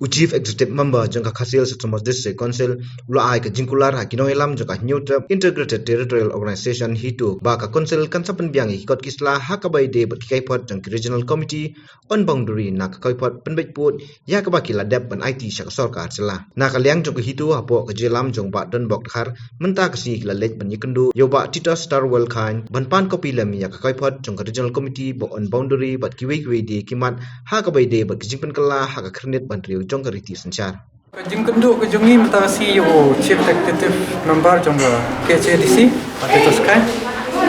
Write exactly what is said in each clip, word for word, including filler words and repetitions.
U Chief Executive Member jong ka Khasi Hills Autonomous District Council u la ai ka jingkular ha ki nongïalam jong ka Hynñiewtrep Integrated Territorial Organization HITO ba ka Council kan sa pynbiang ïa ki kot ki sla ha kaba ïadei bad ki kaiphod jong ki Regional Committee on Boundary na ka kaiphod pynbeit pud ïa kaba ki la dep ban aiti sha ka sorkar jylla. Na ka liang jong ka HITO hapoh ka jingïalam jong Bah Donbok Dkhar, mynta ka sngi ki la leit ban ïakynduh ïa u Bah Titus Darwell Chyne ban pan copy lem ïa ka kaiphod jong ka Regional Committee ba on boundary bad kiwei kiwei de ki mat ha kaba ïadei bad ka jingpynkylla ha ka khyrnit bynriew jong ka riti synshar. Ka jingkynduh ka jong ngi mynta ka sngi ïa u Chief Executive Member jong ka KHADC, Bah Titus Chyne,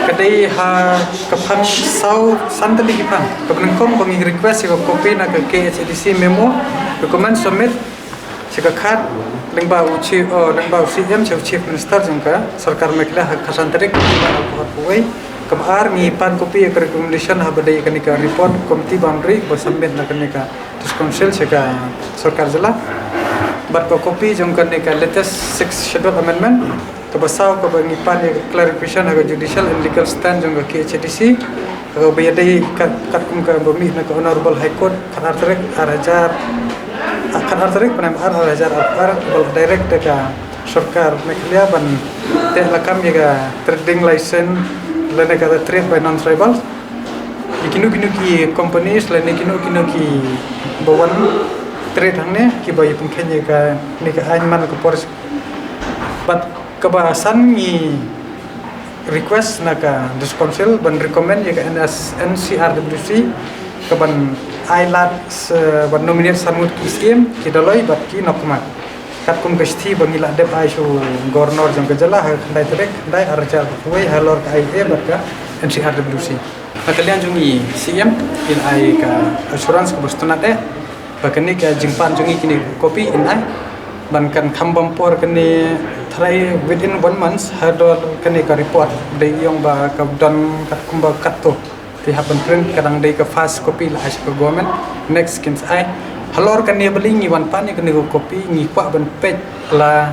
ka dei ha ka phan saw san tylli ki phan. Kaba nyngkong ba ngi request ïa ka copy na ka KHADC memo, recommend submit sha ka khat lyngba u Chief, oh, lyngba u CM sha u Chief Minister jong ka Sorkar Meghalaya ha ka khatsan tarik October arphew arphew wei. Kaba ar, ngi pan copy ïa ka recommendation haba dei kane ka report committee boundary ba submit na kane ka District Council sha ka sorkar jylla. Bad ka copy jong kane ka latest Sixth Schedule Amendment. Kaba saw kaba ngi pan ïa ka clarification ha ka judicial and legal stand jong ka KHADC. Kaba ïadei kat, katkum kaba mih na ka Honorable High Court, khatar tarik ar hajar, ah, khatar tarik bnai ar, ar hajar arphew ar, ba la direct da ka sorkar Meghalaya ban teh lakam ïa ka trading license lane ka trade by non-tribal. Ïa kino kino ki companies lane kino kino kiba wan trade hangne kiba ïapynkheiñ ïa kane ka aiñ man ka por. Bad kaba san, ngi request na ka District Council ban recommend ïa ka NS, NCRWC ka ban ai lad sa ban nominate san ngut ki syiem, ki dolloi bad ki nongkhmat. Katkum ka shithi ba ngi la dep ai sha u Governor jong ka jylla ha ka khyndai tarik khyndai ar hajar arphew wei halor ka IOA bad ka NCRWC. Na ka liang jong ngi, CM i la ai ka assurance kaba sngewtynnat eh ba kane ka jingpan jong ngi, kine ki copy in ai ban kan kham bam por kane, tharai within one month hadien kane ka report. Dei ïong ba ka don katkum ba katto te hap ban print, ka dang dei ka first copy la ai sha ka government, next kin sa ai. Halor kane balei ngi wan pan ïa kane ka copy, ngi kwah ban peit la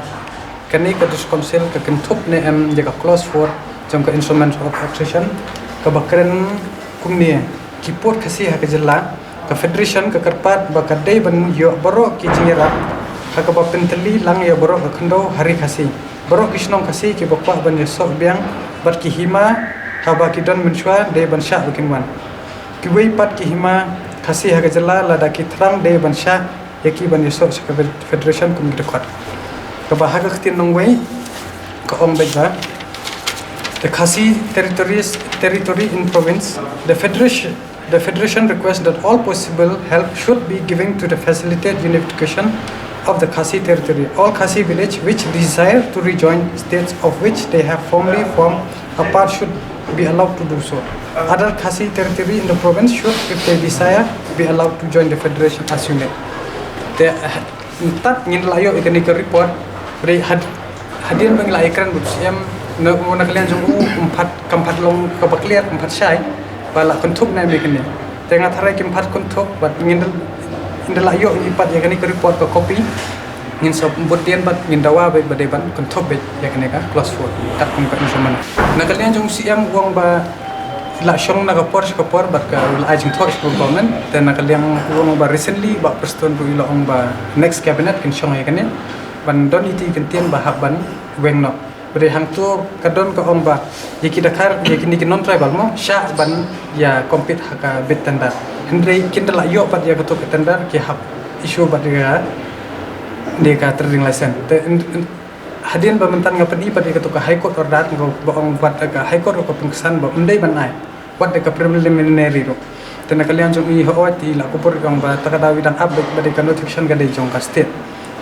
kane ka District Council ka kynthup ne em ïa ka clause four jong ka Instrument of Accession kaba kren kumne: ki pud Khasi ha ka jylla, ka Federation ka kyrpad ba ka dei ban ïoh baroh ki jingïarap ha kaba pyntylli lang ïa baroh ka khyndew ha ri Khasi. Baroh ki shnong Khasi kiba kwah ban ïasoh biang bad ki hima haba ki don mynshuwa dei ban shah ba kin wan. Kiwei pat ki hima Khasi ha ka jylla, lada ki thrang dei ban shah ïa ki ban ïasoh sha ka fed-, Federation kum ki dkhot. Kaba ha ka ktien nongwei ka ong beit ba: The Khasi territories, territory in province, the Federation, the Federation requests that all possible help should be given to the facilitate unification of the Khasi territory. All Khasi village which desire to rejoin states of which they have formerly formed a part should be allowed to do so. Other Khasi territory in the province should, if they desire, be allowed to join the federation as unit. Te, eh, ntat ngin la ïoh ïa kane ka report, re had-, hadien ba ngi la ïakren bad u CM, na, na ka liang jong u, um pat, kam pat long kaba clear, um pat shai ba la kynthup ne em ïa kane. Te nga tharai kim pat kynthup, bad ngin da, ngin da la ïoh ïa pat ïa kane ka report ka copy. Ngin sa bud dien bad ngin dawa beit ba dei ban kynthup beit ïa kane ka clause four katkum ka instrument. Na ka liang jong u CM u ong ba la shong na ka por sha ka por bad ka la ai jingthoh sha ka government. Te na ka liang u ong ba recently Bah Prestone ruh i la ong ba next cabinet kin shong ïa kane ban don ïa ki kyntien ba hap ban weng noh. Bad hangto ka don ka ong ba ïa ki dkhar, ïa kine ki non-tribal mo, shah ban ïa compete ha ka bid tender. Hynrei kin da la ïoh pat ïa kato ka tender, ki hap issue bad ïa ka, ïa ka trading license. Te, in, in, hadien ba mynta nga pyni pat ïa kato ka High Court order, nga ba ong wat ka High Court ka pynksan ba ym dei ban ai wat da ka preliminary ruh. Te na ka liang jong i, hooid, i la kubur ong ba ta ka daw i dang ap beit ba dei ka notification ka dei jong ka state.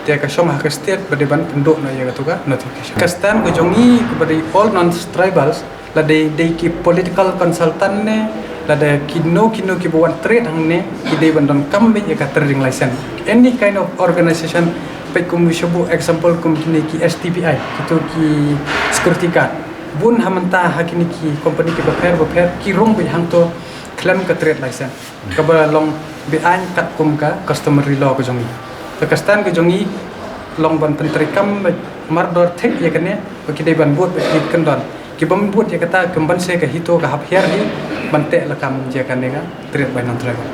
Te ka shong ha ka state ba dei ban pynduh noh ïa kato ka notification. Ka stand ka jong i kaba dei all non-tribals, lada dei ki political consultant ne, lada kino kino kiba wan trade hangne, ki dei ban donkam beit ïa ka trading license. Any kind of organization, peit kum u shu buh example kum kine ki S T P I, kito ki security guard. Bun ha mynta ha kine ki company kiba pher ba pher, ki rung beit hangto khlem ka trade license, kaba long beaiñ katkum ka customary law ka jong i. Te ka stand ka jong i long ban pyntreikam beit mardor thik ïa kane, ba ki dei ban bud beit ki kyndon. Ki bym bud ïa kata, kum ban sa ka HITO ka hap hiar hi ban teh lakam ïa kane ka trade by non-tribal.